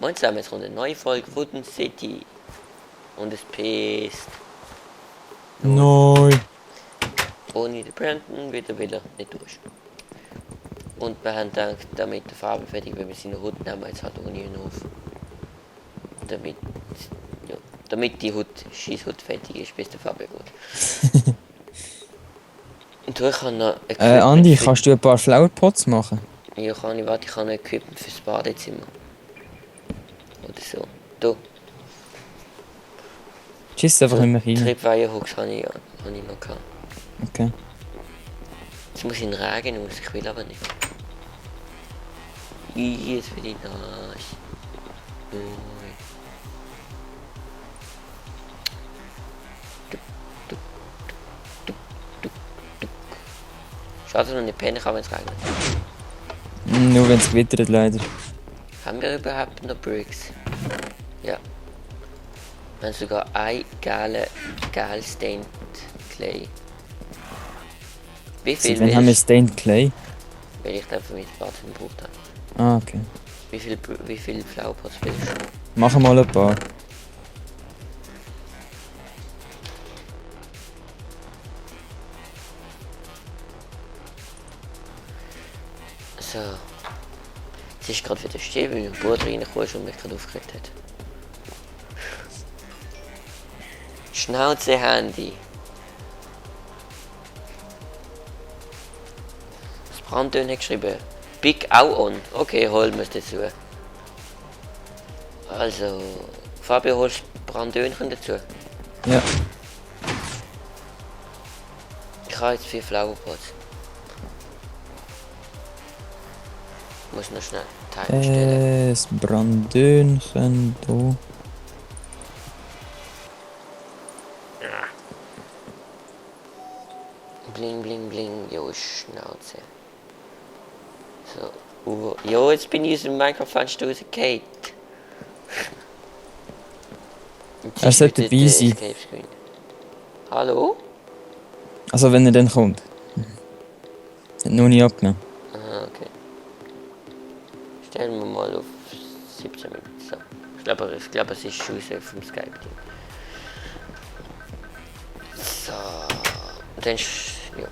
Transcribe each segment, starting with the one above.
Moin zusammen, jetzt kommt eine neue Folge Wooden City. Und es pisst. Nein. Ohne den Brandon wieder will er nicht durch. Und wir haben gedacht, damit die Farbe fertig, wenn wir seine Hut nehmen wir jetzt halt ohne ihn auf. Damit die Scheißhut fertig ist, bis die Farbe gut. Und ich habe noch Andi, kannst du ein paar Flowerpots machen? Ja, kann ich. Warte, ich habe noch Equipment fürs Badezimmer. Oder so. Da. Tschüss, einfach immer rein. Tripwire-Hooks habe ich noch gehabt. Okay. Jetzt muss ich in den Regen raus, ich will aber nicht. Jetzt will ich nass. Schade, dass man nicht pennen kann, wenn es regnet. Nur wenn es gewittert, leider. Haben wir überhaupt noch Bricks? Ja. Wir haben sogar ein Stained Clay. Wie viel Seit wann haben wir Stained Clay? Weil ich den für mein Badzimmer gebraucht habe. Ah, okay. Wie viel Flowerpots willst du? Machen mal ein paar. So. Es ist gerade wieder still, weil mein Bruder reingekommen ist und mich gerade aufgeregt hat. Schnauze Handy. Das Brandön hat geschrieben. Big auch on. Okay, holen wir es dazu. Also, Fabio, holst du Brandönchen dazu? Ja. Ich habe jetzt 4 Flowerpots. Ich muss noch schnell Teil stellen. Das Brandönchen da. Bling, bling, bling, jo, Schnauze. So, jo, jetzt bin ich aus dem Minecraft-Fenster rausgefallen. Er sollte dabei sein. Hallo? Also wenn er dann kommt. Hat noch nie abgenommen. Aha, okay. Stellen wir mal auf 17 Minuten. So. Ich glaube, es ist schon vom Skype. So. Dann ja.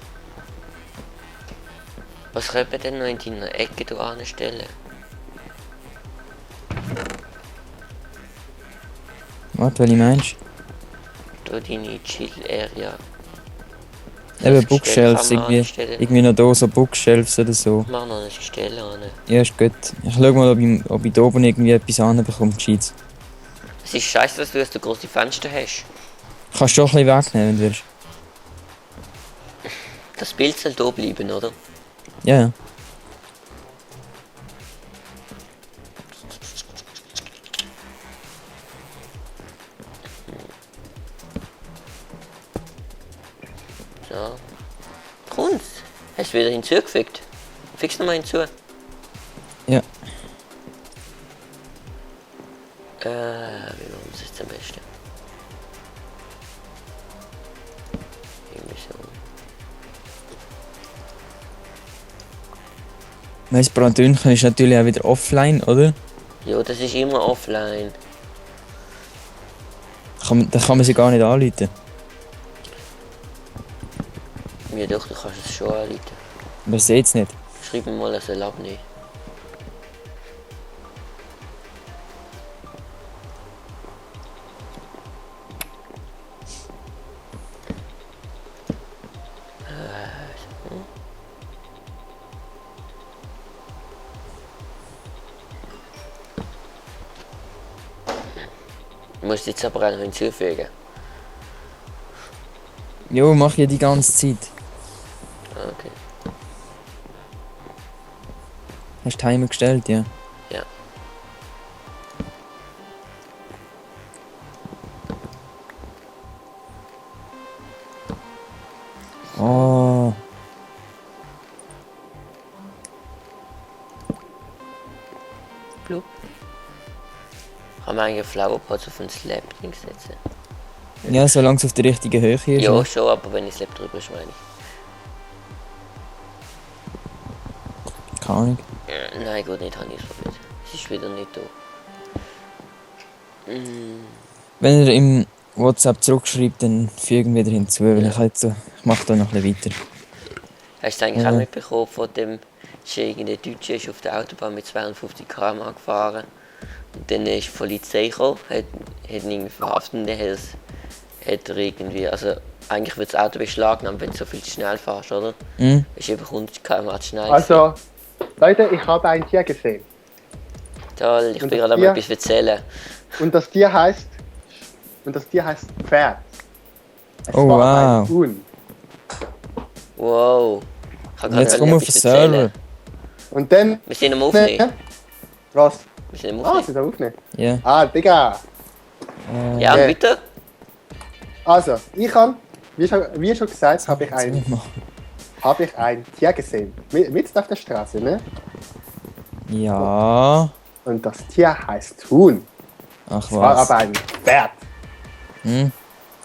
Was könnte man denn noch in deiner Ecke hier anstellen? Warte, welche meinst Da deine Chill-Area. Eben Bookshelves, irgendwie noch da so Bookshelves oder so. Mach noch eine Stelle an. Ja, ist gut. Ich schau mal, ob ich da oben irgendwie etwas anbekomme, Cheats. Es ist scheiße, dass du so große Fenster hast. Kannst du auch ein bisschen wegnehmen, wenn du willst. Das Bild soll hier bleiben, oder? Ja, ja. So. Kunst. Hast du wieder hinzugefügt? Fix nochmal hinzu. Ja. Wie machen wir es jetzt am besten? Irgendwie so. Weiss, Brandönchen ist natürlich auch wieder offline, oder? Ja, das ist immer offline. Da kann man sie gar nicht anrufen. Ja doch, du kannst es schon anrufen. Man sieht es nicht. Schreib mir mal, er soll abnehmen. Du musst jetzt aber auch noch hinzufügen. Jo, mach ich die ganze Zeit. Okay. Hast du Timer gestellt, ja? Ja. Oh. Blub. Kann man eigentlich Flowerpots auf ein Slab setzen? Ja, solange es auf der richtigen Höhe ist. Ja, schon, aber wenn ich Slab drüber ist, meine ich. Keine Ahnung. Nein, gut, nicht, habe ich es probiert. Es ist wieder nicht da. Wenn ihr im WhatsApp zurückschreibt, dann fügen wir wieder hinzu, weil ich mache da noch ein bisschen weiter. Hast du eigentlich auch mitbekommen von dem, irgendein Deutscher ist auf der Autobahn mit 52 km/h gefahren und dann ist die Polizei gekommen, hat ihn irgendwie verhaftet und dann hat er irgendwie, also eigentlich wird das Auto beschlagnahmt, wenn du so viel zu schnell fährst, oder? Ist über 100 km/h zu schnell. Also, Leute, ich habe ein Tier gesehen. Toll, ich bin gerade mal etwas erzählen. Und das Tier heißt Pferd. Es Oh, war wow. ein Huhn. Wow. Ich kann Jetzt gerade komm auf den etwas Server. erzählen. Und dann... Wir sind am Aufnehmen. Was? Wir sind am Ah, Aufnehmen. sie sind aufnehmen. Ja. Ah, Digga. Ja, und weiter? Also, ich habe, wie schon gesagt, habe ich ein Tier gesehen. Mitten auf der Straße, ne? Ja. Und das Tier heißt Huhn. Ach Es war was. aber ein Pferd.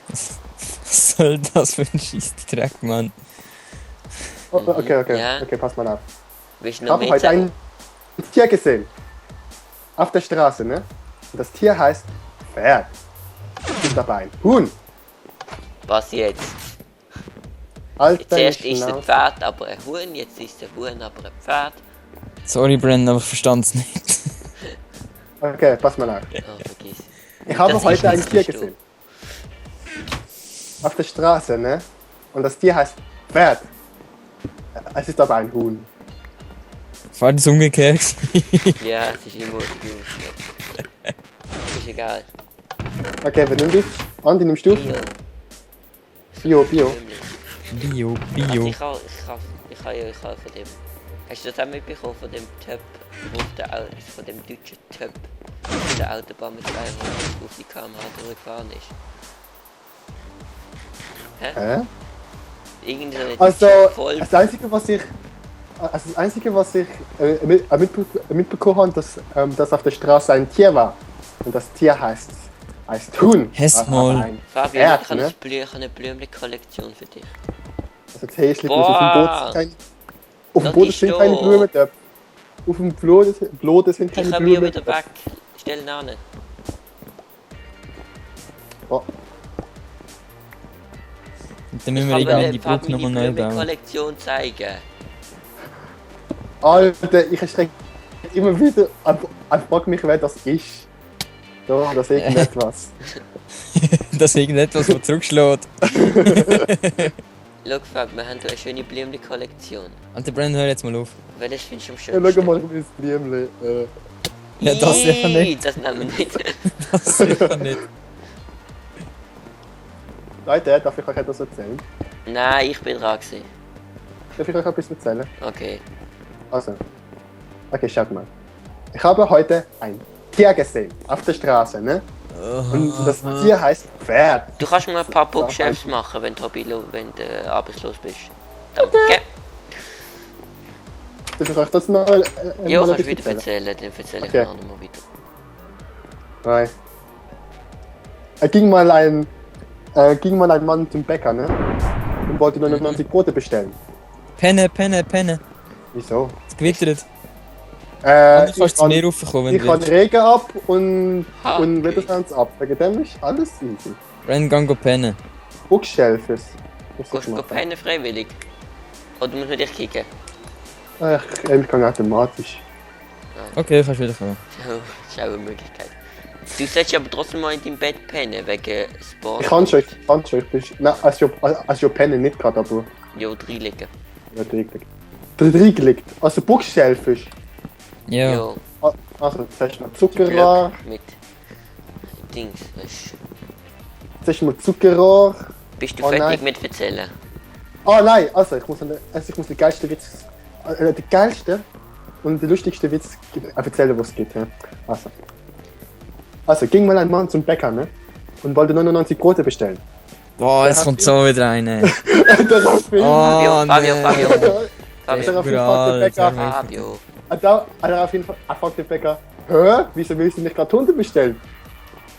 Was soll das für ein Scheissdreck, Mann? Oh, okay, Ja. okay, pass mal auf. Willst du Ich noch habe mehr heute sagen? ein Tier gesehen. Auf der Straße, ne? Und das Tier heißt Pferd. Es ist aber ein Huhn. Was jetzt? Alter, Zuerst ist ein Schnauze. Pferd, aber ein Huhn, jetzt ist ein Huhn, aber ein Pferd. Sorry, Brandon, aber ich verstand's nicht. Okay, pass mal auf. Oh, vergiss. Ich habe Das heute ist ein nicht Tier verstanden. gesehen. Auf der Straße, ne? Und das Tier heißt Pferd. Es ist aber ein Huhn. War das umgekehrt? Ja, es ist immer gut. Ist egal. Okay, wer nimmt dich? Andi, nimmst du? Bio. Bio. Bio, Also Bio. ich habe von dem. Hast du das auch mitbekommen von dem Typ, von dem deutschen Typ, der der Autobahn mit 250 km/h durchgefahren ist? Hä? Irgendwie so eine Also, deutsche Voll. das Einzige, was ich mitbekommen habe, dass auf der Straße ein Tier war. Und das Tier heißt Huhn. Hessmol. Aber ein Fabio, Pferd, ich habe ne? eine Blümchen-Kollektion für dich. Also das Häschen muss Boah. auf dem Boden sind keine Blumen. Auf dem Boden sind Ich keine habe Bio Blumen. wieder weg. Stell ihn an. Oh, Und dann müssen Ich wir kann irgendwann die Fabio Brücke nochmal neu die bauen. Kollektion zeigen. Alter, ich erschrecke immer wieder. Ich frage mich, wer das ist. Da, das ist irgendetwas. Dass irgendetwas, was zurückschlägt. Schau, Fab, wir haben hier eine schöne Blümchen-Kollektion. Und der Brandon, hör jetzt mal auf. Welches findest du am Ja, schönsten? schau mal, ich bin das Blümchen. Ja, das sicher nicht. Das nehmen wir nicht. Das sicher nicht. Leute, darf ich euch etwas erzählen? Nein, ich bin dran gewesen. Darf ich euch etwas erzählen? Okay. Also. Okay, schaut mal. Ich habe heute ein Tier gesehen. Auf der Straße, ne? Und das Tier heißt Pferd. Du kannst mir ein paar Bookshelves machen, wenn du arbeitslos bist. Danke. Darf ich euch das noch Ja, mal ein kannst du bisschen wieder erzählen, dann erzähle ich Okay. noch mal weiter. Nein. Ging mal ein Mann zum Bäcker, ne? Und wollte 99 Brote bestellen. Penne, Penne, Penne. Wieso? Es gewittert. Du Ich kannst zu mir raufkommen, wenn ich du kann willst. Regen ab und Okay. Wetterstands ab. Wegen dem ist alles easy. Brandon, geh pennen. Bookshelves. Was soll ich Gehst du machen? pennen freiwillig? Oder muss man dich kicken? Ich kann automatisch. Okay, kannst wieder kommen. Oh, das ist auch eine Möglichkeit. Du solltest aber trotzdem mal in deinem Bett pennen, wegen Spawn. Ich kann schon. Ich bin... Nein, als ich pennen nicht gerade, aber... Ja, reinlegen. Ja, drin gelegt. Also Bookshelves. Ja. Ja. Also, das ist mal Zuckerrohr. Glück mit Dings, weißt du. Das ist mal Zuckerrohr. Bist du Oh, fertig nein. mit erzählen? Ah nein, also ich muss den geilsten Witz... den geilsten und den lustigsten Witz erzählen, was es gibt. Ja. Also, ging mal ein Mann zum Bäcker, ne? Und wollte 99 Brote bestellen. Boah, jetzt kommt so wieder eine. Daraufhin... Oh, Fabio, nee. Fabio. Daraufhin Überall, fragt der Bäcker... sag Fabio. Daraufhin fragt der Bäcker... Hä? Wieso willst du nicht gerade Hunde bestellen?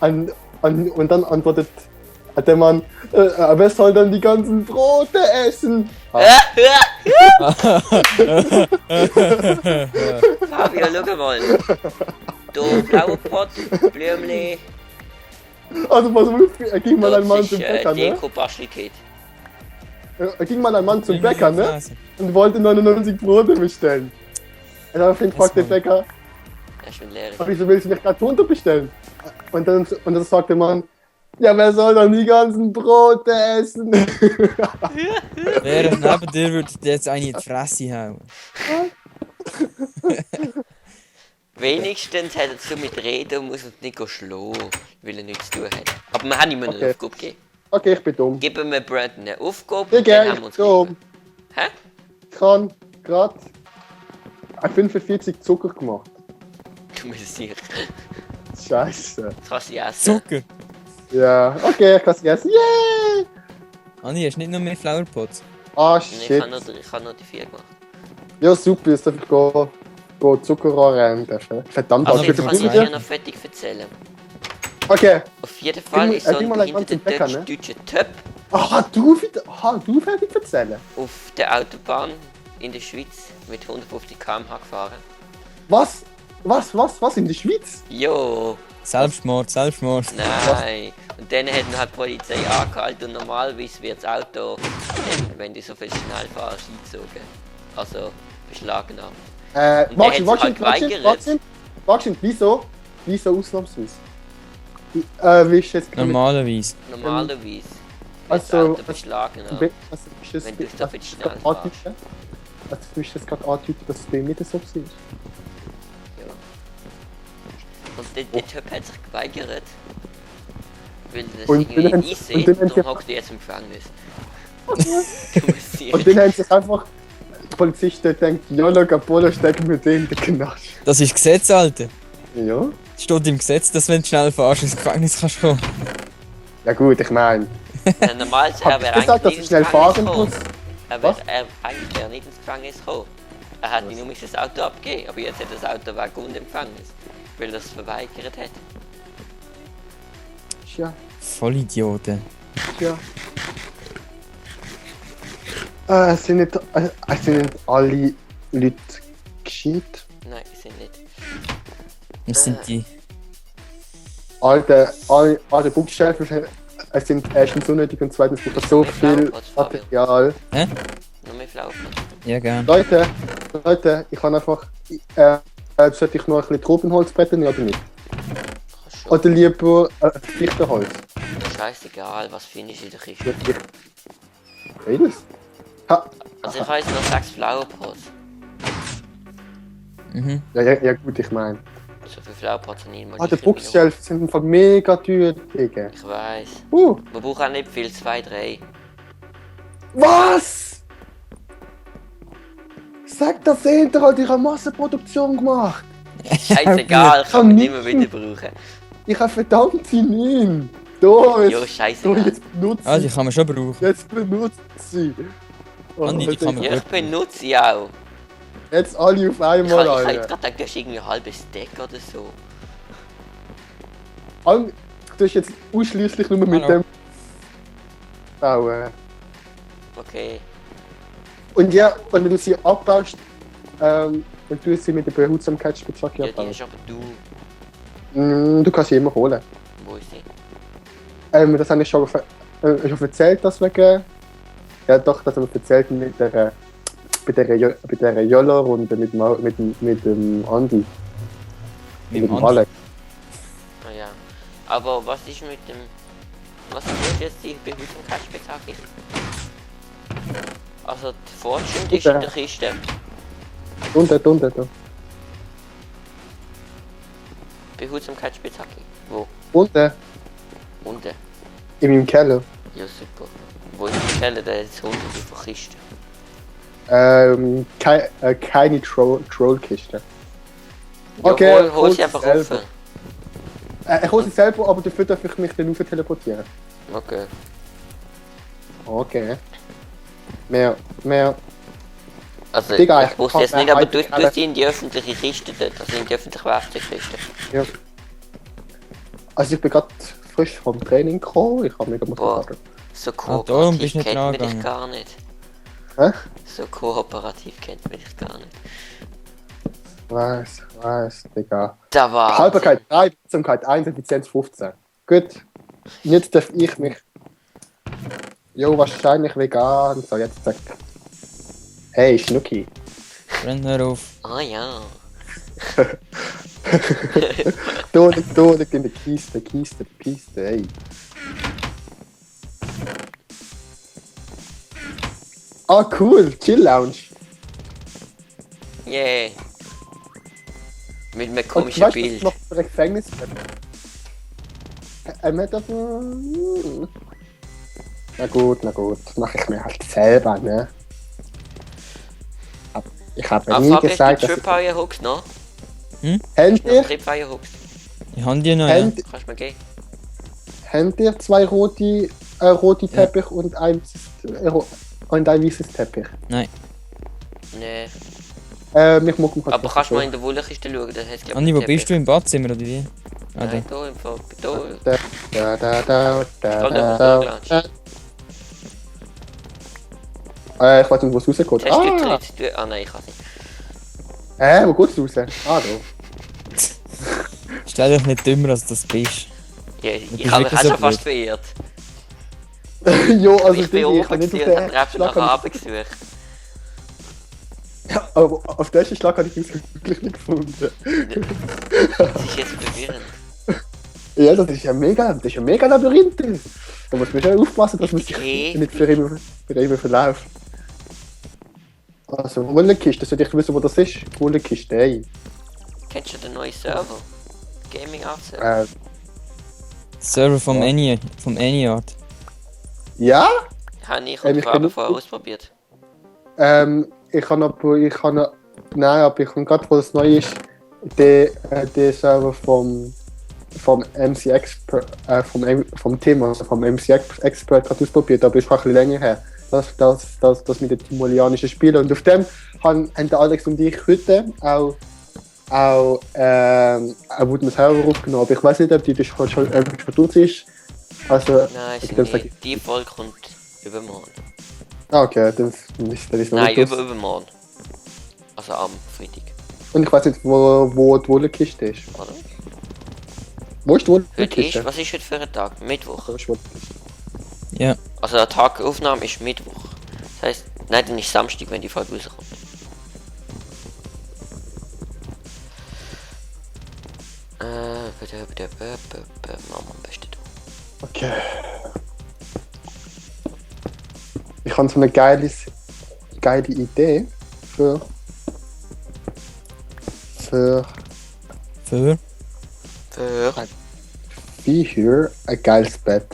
Und dann antwortet der Mann... wer soll dann die ganzen Brote essen? Fabio, schau mal. Da, blauer Pott, Blümchen, Also pass auf, er ging mal ein Mann Das zum ist Bäcker, ne? Deko-Bastlikeit. Er ging mal ein Mann zum Irgendwie Bäcker, ne? Phase. Und wollte 99 Brote bestellen. Und daraufhin fragt der Bäcker, Er ist schon leer. wieso willst du nicht gerade Hunde bestellen? Und dann sagt der Mann, ja, wer soll dann die ganzen Brote essen? Wer neben dir würde dir jetzt eine in die Fresse hauen. Wenigstens hat er zu mit reden und muss uns nicht schlagen, weil er nichts zu tun hat. Aber wir haben ihm eine Okay. Aufgabe gegeben. Okay, ich bin dumm. Geben wir Brandon eine Aufgabe und Digga, dann haben ich wir uns bin dumm. lieb. Hä? Ich habe gerade 45 Zucker gemacht. Du bist sicher. Scheiße. Das kannst du essen. Zucker! Ja, okay, ich kann es essen. Yay! Anni, hast du nicht noch mehr Flowerpots? Ah, Ich shit. habe nur die 4 gemacht. Ja, super, jetzt darf ich go Zucker anrennen dürfen. Verdammt, Also, was Ich für kann es Brüder? dir noch fertig erzählen. Okay. Auf jeden Fall ist so gib ein mal einen hinter ganzen der Bäcker, ne? deutschen Töp Du fertig erzählen? auf der Autobahn in der Schweiz mit 150 km/h gefahren. Was? Was? In der Schweiz? Jo, Selbstmord. nein. Und dann hat ihn halt die Polizei angehalten und normalerweise wird das Auto, wenn du so viel schnell fährst, eingezogen. Also beschlagnahmt. Und der hat sich halt geweigert. Wieso ausnahmsweise? Wie ist jetzt Normalerweise. Normalerweise wird Also, das Auto also, beschlagnahmt. Ist das, Wenn du so viel schnell andeuten? Also, du hast jetzt gerade andeuten, dass es bei mir nicht so war. Ja. Und der Typ hat sich geweigert, weil das Und irgendwie dann haben- einsieht, und dann haben darum sie- hockt er jetzt im Gefängnis. Du musst Und dann haben sich einfach die Polizisten gedacht, ja, schau, Apollo stecken wir den in den Knast. Das ist Gesetz, Alter. Ja? Es steht im Gesetz, dass wenn du schnell fährst, ins Gefängnis kannst kommen. Ja gut, ich meine, Normal er wäre gesagt, dass eigentlich ich nicht ins schnell Gefängnis fahren gekommen. muss. Eigentlich wäre er nicht ins Gefängnis gekommen. Er hat nur das Auto abgegeben, aber jetzt hat das Auto weg und im Gefängnis, weil er es verweigert hat. Tja, Vollidioten. tja. Es sind nicht alle Leute gescheit. Nein, die sind nicht. Das sind die. Alte Buchstaben, es sind erstens unnötig und zweitens braucht es so Mit viel Flauwpots, Fabio. Material. Nur mehr Flaupen. Ja, gern. Leute, ich kann einfach. Sollte ich noch ein bisschen Tropenholz bretten oder nicht? Kannst schon. Oder lieber Fichtenholz? Scheißegal, was findest du in der Kiste. Beides? Ha, Also ich habe jetzt noch 6 Flowerpots. Mhm. ja gut, ich meine. So viel Flowerpots habe ich nicht mal. Die Bookshelves sind einfach mega teuer, Digga. Ich weiß. Uh, Wir brauchen auch nicht viel, 2, 3. was? Sag das Hinterhalt, ich habe Massenproduktion gemacht. Scheißegal, Kann kann man nicht. immer wieder brauchen. Ich habe verdammte 9. Da, Jo, jetzt, scheißegal. jetzt benutze Ah, die ich. kann man schon brauchen. Jetzt benutze sie. Oh, Andi, die kann man Ja, ich benutze sie auch. Jetzt alle auf Ich einmal, habe jetzt Alter. gerade gedacht, du hast irgendwie ein halbes Deck oder so. Du hast jetzt ausschließlich nur mit Hallo. dem bauen. Okay. Und ja, und wenn du sie abbaust, und du sie mit der Behutsamkeitsspitzhacke Ja, die abbauen. hast aber du. Du kannst sie immer holen. Wo ist sie? Das habe ich schon erzählt, das wegen. Ja, doch, das habe ich erzählt mit der, bei der Jolla-Runde mit dem Andi. Mit dem dem Andi. Alex. Ah ja. Aber was ist mit dem. Was ist jetzt die Behutsamkeitsspitzhacke? Also die Fortune ist in der Kiste. Da. Behutsamkeitsspitzhacke. Wo? Unten, Unten. in meinem Keller. Ja, super. Wo ist der Keller? Der ist hunderte von Kisten. Keine Trollkiste. Ja, Okay, hol sie hol einfach selber. rauf. Ich hole sie selber, aber dafür darf ich mich dann rauf teleportieren. Okay. Okay. Mehr. Also, Digga, ich wusste ich jetzt kann nicht, aber mir du eigentlich sie in die öffentliche Kiste dort, also in die öffentliche Werkzeugkiste. Ja. Also ich bin gerade frisch vom Training gekommen, ich habe mega Boah. Muskelkater. So darum kooperativ bist du nicht kennt man dich rangegangen. gar nicht. Hä? So kooperativ kennt man dich gar nicht. Weiß, Digga. Da war. Haltbarkeit 3, Wirksamkeit 1, Effizienz 15. Gut. Jetzt darf ich mich. Jo, wahrscheinlich vegan. So, jetzt zack. Hey, Schnucki. Brenn hör auf. Ah ja. Da liegt in der Kiste, hey. Ah, cool, Chill Lounge. Yeah. Mit einem Und komischen weißt du, was Bild. noch für ein Gefängnis hat? Hat das... Na gut, mach ich mir halt selber, ne? Aber ich habe Ah, nie Fabi, hast gesagt, du dass Tripwire Hooks noch? Habt ihr, Tripwire Hooks. Ich habe die noch, ja. habt, Kannst du mir geben? habt ihr zwei rote Teppich und ein weißes Teppich? Nein. Nee. Ich mag mal Aber kannst du mal in der Wohnkiste schauen? Das heißt, Andi, wo bist du? Im Badzimmer oder wie? Ah, Nein, da. hier im Fall. Hier. Ich weiß nicht, wo es rausgeht. Hast du drin? Ah nein, ich kann nicht. Wo geht's raus? Ah, da. Stell dich nicht dümmer, als das bist. Ja, bist ich habe mich wirklich auch so schon fast blöd. verirrt. Jo, also Ich bin Digi, oben habe nicht gewesen auf und den habe ersten nach Schlag... Abend gesucht. Aber auf den ersten Schlag habe ich es wirklich nicht gefunden. Das ist jetzt verwirrend. Ja, das ist ja mega Labyrinth. Da muss man schon aufpassen, dass man sich Okay. nicht für immer verläuft. Also, Wohnkiste, soll ich wissen, wo das ist? Wohnkiste, hey. Kennst du den neuen Server? Gaming Art Server? Server vom Ja. Anyart. Ja? Habe ich ich und kenn- Fabi vorher ausprobiert. Ich habe gerade, wo das neu ist, den Server vom MC Expert, vom Team, also vom MC Expert gerade ausprobiert, aber ist auch ein bisschen länger her. Das mit den timolianischen Spielen. Und auf dem haben der Alex und ich heute auch Woodman Server aufgenommen. Aber ich weiß nicht, ob die das schon durch ist. Also, Nein, ich ist glaub, nicht. Die Folge kommt übermorgen. okay, dann ist noch Nein, nicht aus. übermorgen. Also am Freitag. Und ich weiß nicht, wo die Wohnkiste ist. Oder? Wo ist die Heute Wohnkiste? ist, was ist heute für ein Tag? Mittwoch. Wo ist die Wohnkiste? Ja. Also der Tag Aufnahme ist Mittwoch. Das heißt, nein, dann ist Samstag, wenn die Folge rauskommt. Machen wir am besten du. Okay. Ich habe so eine geile Idee für Für? Für wie hier ein geiles Bett.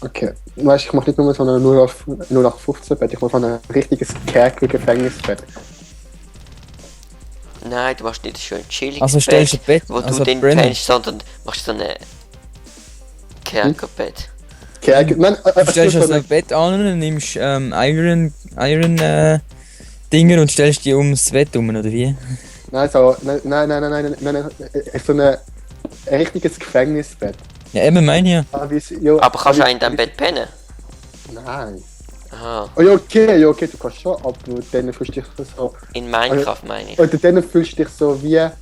Okay. Weißt du, ich mache nicht nur so ein 0815 Bett, ich mache so ein richtiges Kerker-Gefängnisbett. Nein, du machst nicht schön chillig. Also stellst du ein Bett, wo also du den Brenner. pennst, sondern machst so eine Kerkerbett. Kerker, nein, Du stellst so also ein Bett an und nimmst Iron Dinger und stellst die ums Bett herum, oder wie? nein, so ein richtiges Gefängnisbett. Ja, eben meine ich ja. Aber kannst du auch in deinem Bett pennen? Nein. Aha. Oh, ja, okay, du kannst schon, aber dann fühlst du dich so. In Minecraft meine ich. Oder dann fühlst du dich so wie hast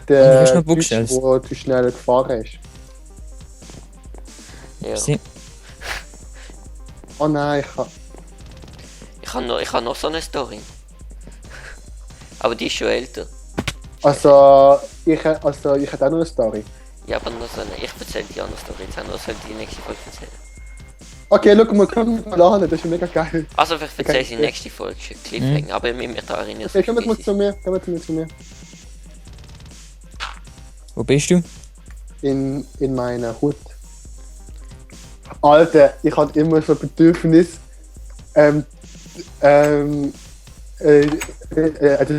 der du noch Typ, Bookshelves? wo du schnell gefahren ist. Ja. Sie- Oh nein, Ich habe noch so eine Story. Aber die ist schon älter. ich hätte auch noch eine Story. Ja, aber noch so eine. Ich erzähle die andere Story jetzt auch noch, soll die nächste Folge erzählen. Okay, schau mal, komm mal an, das ist mega geil. Also vielleicht erzähle ich die Okay. nächste Folge, Cliffhanger, aber ich mich da erinnern. Okay, komm jetzt zu mir, zu mir. Wo bist du? In meiner Hut. Alter, ich hatte immer so ein Bedürfnis, also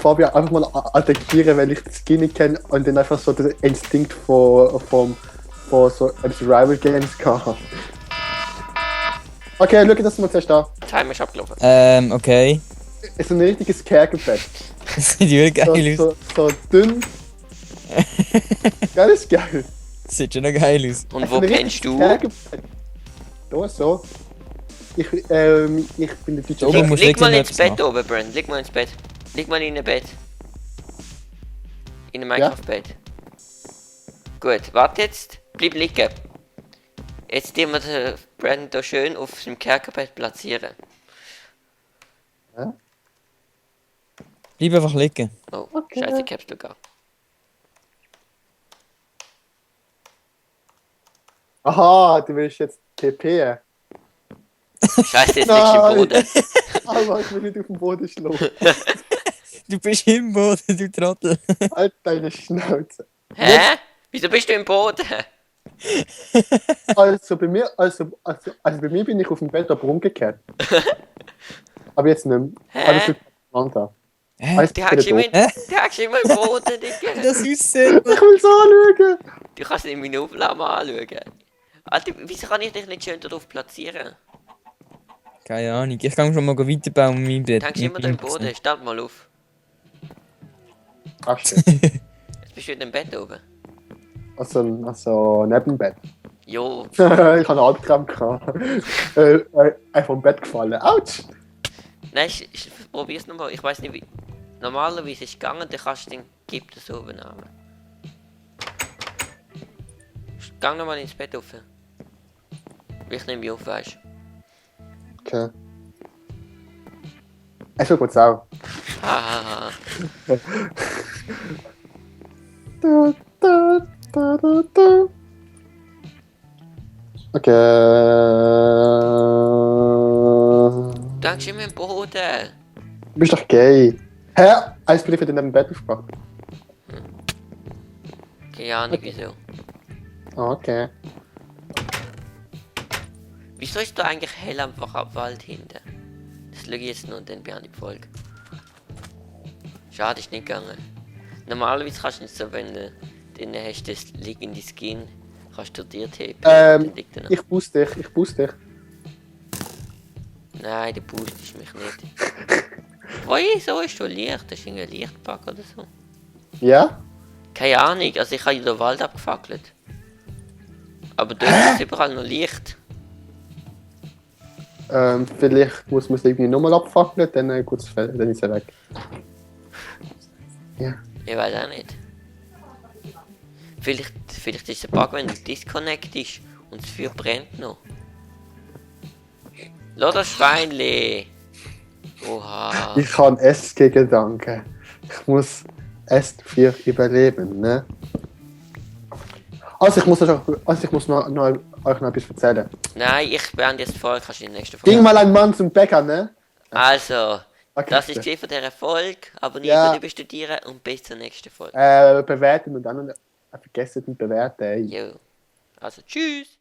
Fabian einfach mal attackieren, weil ich das Skin nicht kenne und dann einfach so den Instinkt von so Survival Games gehabt. Okay, schau das mal zuerst an. Timer ist abgelaufen. Okay. Es ist ein richtiges Kerkerbett. Das sieht wirklich geil aus. So dünn. Geil ist geil. Das sieht schon noch geil aus. Und wo Ein pennst richtiges du? Kerkerbett. Da so. Ich bin der deutsche Oben muss Leg mal wirklich ins noch Bett etwas oben, Brand. Leg mal ins Bett. Leg mal in ein Bett. In ein Minecraft-Bett. Gut, warte jetzt. Bleib liegen. Jetzt tun wir den Brandon da schön auf seinem Kerkerbett platzieren. Ja? Bleib einfach liegen. Oh, Okay. scheiße, ich hab's sogar. Aha, du willst jetzt TP. Scheiße, jetzt liegst du im Nein. Boden. Aber ich will nicht auf dem Boden schlafen. Du bist im Boden, du Trottel. Halt deine Schnauze. Hä? Wieso bist du im Boden? Also bei mir bin ich auf dem Bett, aber umgekehrt. Aber jetzt nicht mehr. Hä? Alles wird an. Hä? Du hängst immer, Hä? du hängst immer im Boden, Digga. Das aussehen. Ich will es anschauen. Du kannst in meine Aufnahme anschauen. Alter, wieso kann ich dich nicht schön darauf platzieren? Keine Ahnung, ich kann schon mal weiterbauen in meinem Bett. Du hängst immer da im Boden, stand mal auf. Ach shit. Jetzt bist du wieder im Bett oben. Also neben dem Bett. Jo. Ich hatte einen Albtraum gehabt. Einfach vom Bett gefallen. Autsch! Nein, ich probier's nochmal. Ich weiß nicht wie. Normalerweise ist es gegangen, dann kannst du den Gip das oben nehmen. Gang nochmal ins Bett rauf. Ich nehme mich auf, weißt du. Okay. Es wird kurz auch. Hahaha. Da, da, da, da, da. Okay. Du hängst immer im Boden. Du bist doch gay. Hä? Eins bin ich wieder neben dem Bett aufgewacht. Keine Ahnung wieso. Ah, okay. Wieso ist da eigentlich hell einfach am Wald hinten? Das schaue ich jetzt noch und dann beende ich die Folge. Schade, ist nicht gegangen. Normalerweise kannst du nicht so, wenn du dann hast das liegende Skin, kannst du dort heben. Dann liegt er noch. Ich boost dich. Nein, du boostest mich nicht. Wieso ist da Licht? Das ist irgendwie ein Lichtbug oder so. Ja? Keine Ahnung, also ich habe in den Wald abgefackelt. Aber dort ist überall noch Licht. Vielleicht muss man es irgendwie nochmal abfackeln, dann kurz fällt, dann ist er weg. Ja. Ich weiß auch nicht. Vielleicht ist es ein Bug, wenn du disconnectest und das Feuer brennt noch. Lass das Schweinli! Oha! Ich habe SG-Gedanken. Ich muss S4 überleben, ne? Also ich muss noch euch noch etwas erzählen. Nein, ich beende jetzt voll, kannst du in der nächsten Folge. Ging mal ein Mann zum Bäcker, ne? Also, Okay. das ist die von dieser Folge. Abonnieren, Ja. über studieren und bis zur nächsten Folge. Bewerten und dann vergessen und bewerten. Ey. Jo. Also, tschüss!